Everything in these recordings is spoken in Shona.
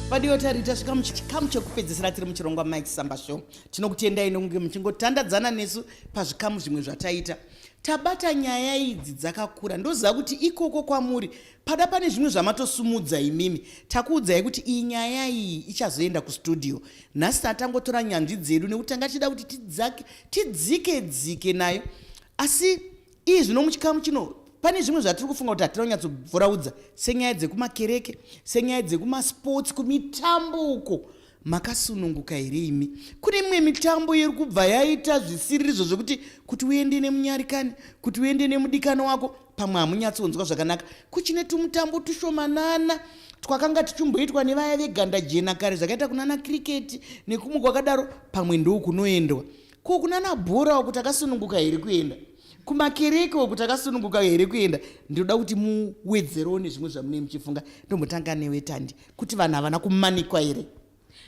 Vadiwa tari tasvika muchikamu chekupedzisira tiri muchirongwa Mike Samba Show. Tinokutendai nokunge muchingotandadzana nesu pazvikamu zvimwe zvataita. Tabata nyaya idzi dzakakura. Ndoziva kuti ikoko kwamuri pada pane zvimwe zvamatosumudza imimi. Takuudzai kuti iyi nyaya iyi ichazoenda kustudio. Nhasi tatangotora nyanzvi dzedu nekuti tanga tichida kuti tidzake tidzike dzike nayo. Asi Iye zvino muchikamu chino pane zvimwe zvatiri kufunga kuti hatina kunyatsobvuraudza senyaya dzekumakereke, senyaya dzekumasports, kumitambo uko makasununguka here imi? Kune imwe mitambo iri kubva yaita zvisiririzvo zvekuti kuti uende nemunyarikani, kuti uende nemudikani wako, pamwe hamunyatsonzwa zvakanaka. Kuchine tumutambo tushomanana twakanga tichimboitwa nevaya veganda jena kare zvakaita kunana cricket nekumwe kwakadaro, pamwe ndokunoendwa. Ko kunana bhora uku takasununguka here kuenda? Kumakereke uku takasununguka here kuenda? Ndinoda kuti muwedzerewo nezvimwe zvamunee muchifunga. Ndombotanga newe Tandi, kuti vanhu havana kumanikwa here?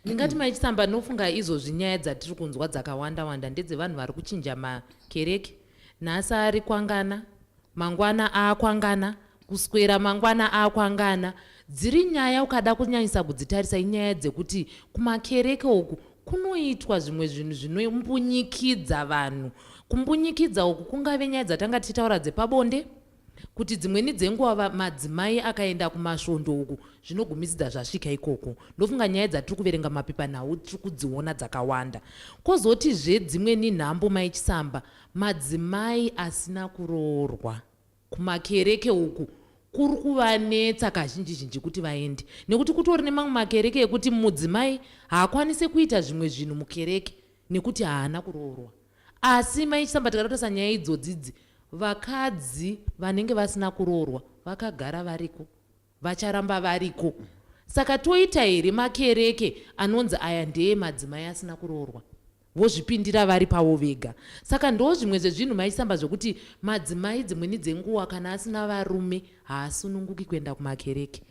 Ndingati Mai Chisamba, ndinofunga izvozvi nyaya dzatiri kunzwa dzakawanda wanda ndedzevanhu vari kuchinja makereke. Nhasi ari kwangana, mangwana aakwangana, kuswera mangwana aakwangana. Dziri nyaya ukada kunyanyisa kudzitarisa inyaya dzekuti kumakereke uku kunoitwa zvimwe zvinhu zvinombunyikidza vanhu. Kumbunyikidza uku kungave nyaya dzatanga tichitaura dzepabonde, kuti dzimweni dzenguva madzimai akaenda kumasvondo uku zvinogumisidza zvasvika ikoko. Ndofunga nyaya dzatiri kuverenga mumapepanhau tiri kudziona dzakawanda. Kozotizve dzimweni nhambo Mai Chisamba, Madzimai asina kuroorwa kumakereke uku kuri kuvanetsa kazhinji zhinji kuti vaende nekuti kutori nemamwe makereke ekuti mudzimai haakwanise kuita zvimwe zvinhu mukereke nekuti haana kuroorwa. Asi Mai Chisamba tikada kutarisa nyaya idzodzi idzi vakadzi vanenge vasina kuroorwa vakagara variko vacharamba variko. Saka toita here makereke anonzi aya ndeye madzimai asina kuroorwa? Vozvipindira vari pavo vega. Saka ndozvimwe zvezvinhu Mai Samba zvekuti madzimai dzimweni dzenguwa kana asina varume haasununguki kuenda kumakereke.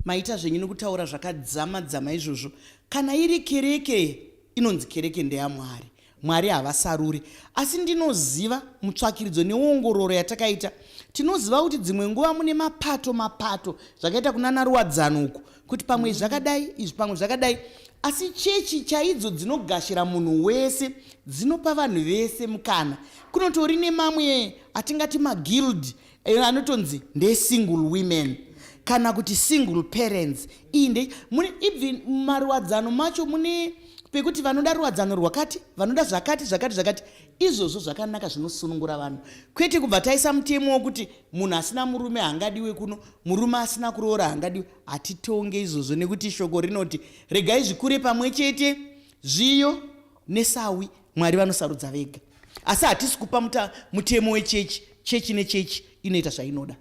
Maita zvenyu nekutaura zvakadzama dzama izvozvo. Kana iri kereke inonzi kereke ndeyaMwari. Mwari havasaruri. Asi ndinoziva mutsvakiridzo neongororo yatakaita tinoziva kuti dzimwe nguva mune mapato mapato zvakaita kunana ruwadzano uku kuti pamwe izvi zvakadai izvi pamwe zvakadai asi chechi chaidzo dzinogashira munhu wese dzinopa vanhu vese mukana kunotori nemamwe atingati maguild eh, anotonzi ndesingle women kana kuti single parents iyi nde mune even mumaruwadzano macho mune pekuti vanoda ruwadzano rwakati vanoda zvakati zvakati zvakati izvozvo zvakanaka zvinosunungura vanhu kwete kubva taisa mutemo wokuti munhu asina murume haangadiwe kuno murume asina kuroora haangadiwe hatitonge izvozvo nekuti shoko rinoti regai zvikure pamwe chete zviyo nesawi mwari vanosarudza vega asi hatisi kupa mutemo wechechi chechi nechechi inoita zvainoda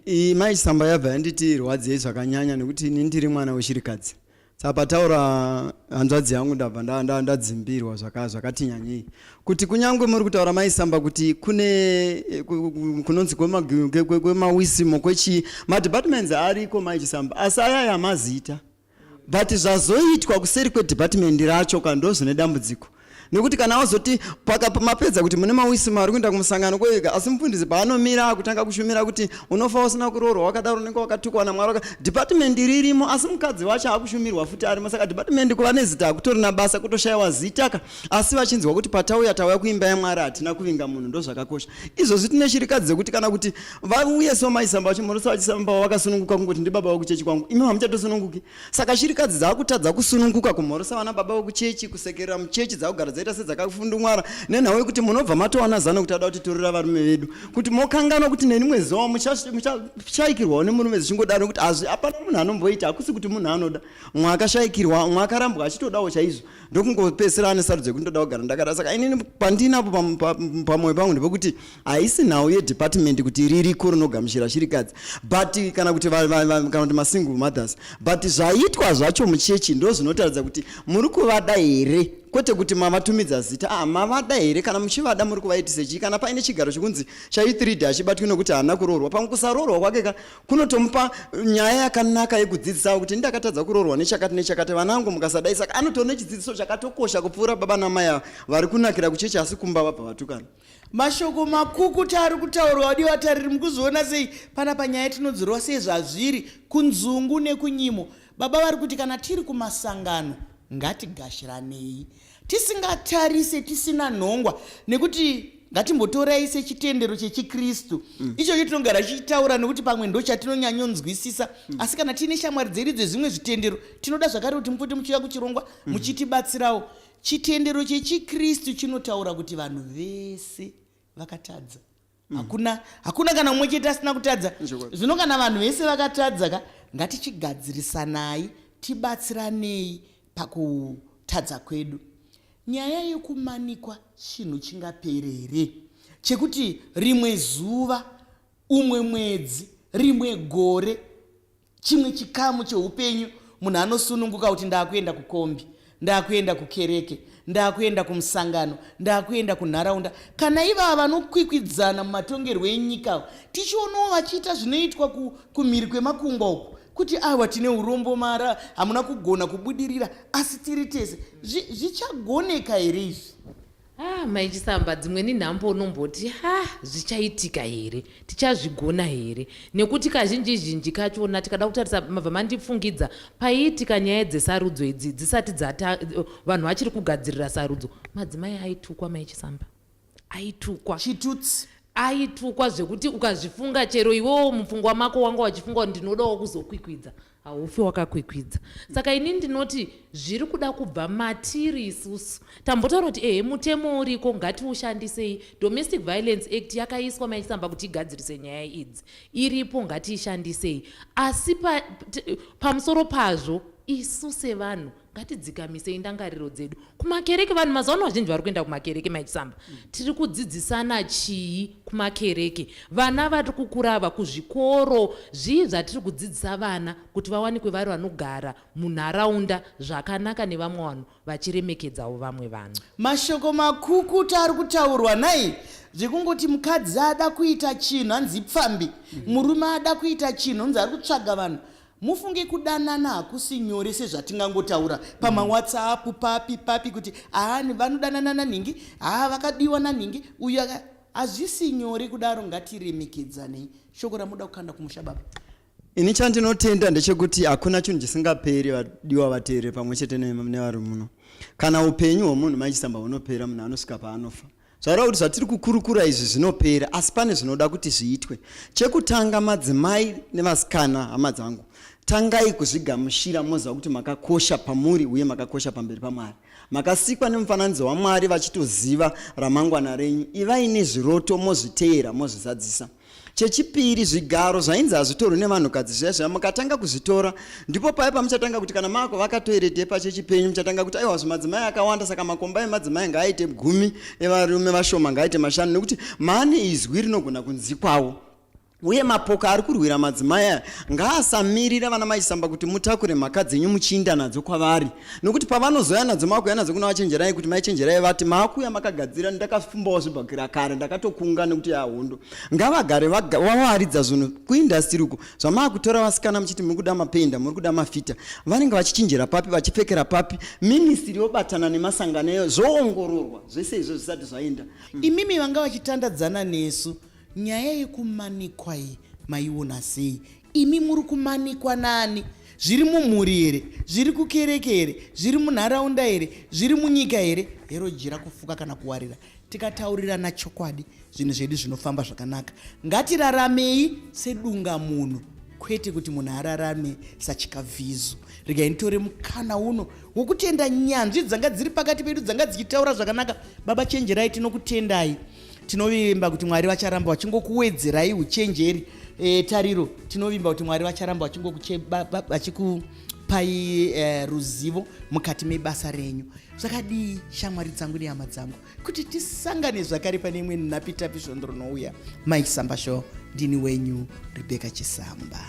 Iyi mai Chisamba yabva yanditi rwadzei zvakanyanya nekuti ini ndiri mwana weshirikadzi. Saka pataura hanzvadzi yangu ndabva ndadzimbirwa zvakati nyanyei. Kuti kunyange muri kutaura mai Samba kuti kune eh, kunonzi kwemawisimo kwechii madepartments ariko mai Chisamba asi ayaya mazita. But zvazoitwa kuseri kwedepartment racho ka ndozvine dambudziko nekuti kana wazoti mapedza kuti mune mawisi mari kuenda kumusangano kwega asi mufundisi paanomira akutanga kushumira kuti unofa usina kuroorwa wakadaro unenge wakatukwa namwari waka department ririmo asi mukadzi wacho akushumirwa futi arimo saka department kuva nezita hakutorina basa kutoshayiwa zita ka asi vachinzwa kuti patauya tauya kuimba yamwari hatina kuvinga munhu ndozvakakosha izvozvi tine shirikadzi dzekuti kana kuti vauye so maisamba vachimhorosa vachisamba vakasununguka kungoti ndibaba vekuchechi kwangu imi hamuchatosununguki saka shirikadzi dzakutadza kusununguka kumhorosa vana baba vekuchechi kusekerera muchechi dzakugara dzaita sedzakafundumwara nenhau yekuti munobva matowana zano kuti ada kutitorera varume vedu kuti mokanganwa kuti nerimwe zuva muchashaikirwawo nemurume zvichingodaro nekuti hazvi hapana munhu anomboita hakusi kuti munhu anoda mumwe akashaikirwa umwe akarambwa achitodawo chaizvo ndokungopedzisira ane sarudzo yekuti ndoda kugara ndakada saka inini pandinapo pamwoyo pangu ndepekuti haisi nhau yedepartment kuti ririko rinogamuchira shirikadzi but kana kuti kana kuti masingle mothers but zvaitwa zvacho muchechi ndo zvinotaridza kuti muri kuvada here. Kwete kuti mavatumidza zita, ah, mavada here? Kana muchivada muri kuvaitise chii? Kana paine chigaro chekunzi cha3D hachibatwi nokuti haana kuroorwa, pamwe kusaroorwa kwake ka kunotomupa nyaya yakanaka yekudzidzisawo kuti ndakatadza kuroorwa nechakati nechakati, vanangu mukasadai. Saka anotova nechidzidziso chakatokosha kupfuura baba namai ava vari kunakira kuchechi asi kumba vabva vatukana. Mashoko makukuta ari kutaurwa, vadiwa tariri, mukuzoona sei panapa nyaya tinodzorwa sezvazviri kunzungu nekunyimo. Baba vari kuti kana tiri kumasangano ngatigashiranei tisingatarise tisina nhongwa, nekuti ngatimbotorai sechitendero chechiKristu ichocho tinogara chichitaura nekuti pamwe ndo chatinonyanyonzwisisa. Asi kana tiine shamwari dzedu dzezvimwe zvitendero, tinoda zvakare kuti mupote muchiuya kuchirongwa muchitibatsirawo. Chitendero chechiKristu chinotaura kuti vanhu vese vakatadza. Hakuna kana mumwe chete asina kutadza. Zvino kana vanhu vese vakatadza ka, ngatichigadzirisanai, tibatsiranei pakutadza kwedu. Nyaya yekumanikwa chinhu chingapere here, chekuti rimwe zuva, umwe mwedzi, rimwe gore, chimwe chikamu cheupenyu, munhu anosununguka kuti ndaakuenda kukombi, ndaakuenda kukereke, ndaakuenda kumusangano, ndaakuenda kunharaunda? Kana ivava vanokwikwidzana mumatongerwo enyika tichionawo vachiita zvinoitwa kumhiri kwemakungwa uku, kuti aiwa, tine urombo, mara hamuna kugona kubudirira, asi tiri tese, zvichagoneka here izvi? Ah, Maichisamba, dzimweni nhambo unomboti, ha, zvichaitika here? Tichazvigona here? Nekuti kazhinji zhinji kachona tikada kutarisa, mabva mandifungidza paiitika nyaya dzesarudzo idzi dzisati dzata, vanhu vachiri kugadzirira sarudzo, madzimai aitukwa, Maichisamba, aitukwa. Chitutsi. Aitukwa zvekuti ukazvifunga, chero iwewo mupfungwa mako wanga wachifunga kuti ndinodawo kuzokwikwidza, haufi wakakwikwidza. Saka ini ndinoti zviri kuda kubva matiri isusu. Tambotaura kuti ehe, mutemo uriko, ngatiushandisei. Domestic Violence Act yakaiswa, Maichisamba, kuti igadzirise nyaya idzi. Iripo, ngatiishandisei. Asi pamusoro pazvo, isu sevanhu ngatidzikamisei ndangariro dzedu. Kumakereke, vanhu mazuva ano vazhinji vari kuenda kumakereke, Maichisamba. Tiri kudzidzisana chii kumakereke? Vana vari kukura ava kuzvikoro, zvii zvatiri kudzidzisa vana kuti vawanikwe vari vanogara munharaunda zvakanaka nevamwe vanhu, vachiremekedzawo vamwe vanhu? Mashoko makukuta ari kutaurwa nai, zvekungoti mukadzi ada kuita chinhu hanzi pfambi, murume ada kuita chinhu hanzi ari kutsvaga vanhu. Mufunge, kudanana hakusi nyore sezvatingangotaura pamaWhatsApp papi papi kuti aani vanodanana nanhingi, haa, vakadiwa nanhingi uyu. Hazvisi nyore kudaro, ngatiremekedzanei. Shoko ramuda kukanda kumusha, baba? Ini chandinotenda ndechekuti hakuna chinhu chisingaperi, vadiwa vateereri pamwe chete nevari muno. Kana upenyu hwomunhu, Maichisamba, hunopera, munhu anosvika paanofa. Zvareva kuti zvatiri kukurukura izvi zvinopera, asi pane zvinoda kuti zviitwe. Chekutanga, madzimai nevasikana, hama dzangu, tangai kuzvigamushira moziva kuti makakosha pamuri uye makakosha pamberi paMwari. Makasikwa nemufananidzo waMwari vachitoziva ramangwana renyu. Ivai nezviroto, mozviteera, mozvizadzisa. Chechipiri, zvigaro zvainzi hazvitorwi nevanhukadzi zviya zviya, mukatanga kuzvitora, ndipo paya pamuchatanga kuti kana maakuvaka toireti yepachechi penyu, muchatanga kuti aiwa, zvimadzimai akawanda, saka makomba emadzimai ngaaite 10, evarume vashoma ngaaite 5, nekuti maane izwi rinogona kunzikwawo. Uye mapoka ari kurwira madzimai aya ngaasamirira vana Maisamba kuti mutakure mhaka dzenyu muchiinda nadzo kwavari, nokuti pavanozouya nadzo, makuuya nadzo kuna vaChenjerai, kuti Maichenjerai vati maakuuya makagadzira, ndakafumbawo zvibhakira kare, ndakatokunga nekuti yahondo. Ngavagare vavaridza zvinhu kuindastiri uko zvamaakutora vasikana muchiti muri kuda mapenda, muri kuda mafita, vanenge vachichinjira papi, vachipfekera papi? Ministry yobatana nemasangano eyo, zvoongororwa zvese izvo zvisati zvaenda. Imimi vanga vachitandadzana nesu, nyaya yekumanikwa iyi maiona sei? Imi muri kumanikwa nani? Zviri mumhuri here? Zviri kukereke here? Zviri munharaunda here? Zviri munyika here? Hero jira kufuka kana kuwarira. Tikataurirana chokwadi, zvinhu zvedu zvinofamba zvakanaka. Ngatiraramei sedunga munhu, kwete kuti munhu ararame sachikavhizu. Regai nditore mukana uno wokutenda nyanzvi dzanga dziri pakati pedu, dzanga dzichitaura zvakanaka. Baba Chenjerai, tinokutendai. Tinovimba kuti Mwari vacharamba vachingokuwedzerai uchenjeri. Tariro, tinovimba kuti Mwari vacharamba vachikupai ruzivo mukati mebasa renyu. Zvakadii, shamwari dzangu nehama dzangu, kuti tisangane zvakare pane imwe nhapitapi svondo rinouya. Maisamba Show, ndini wenyu Rebecca Chisamba.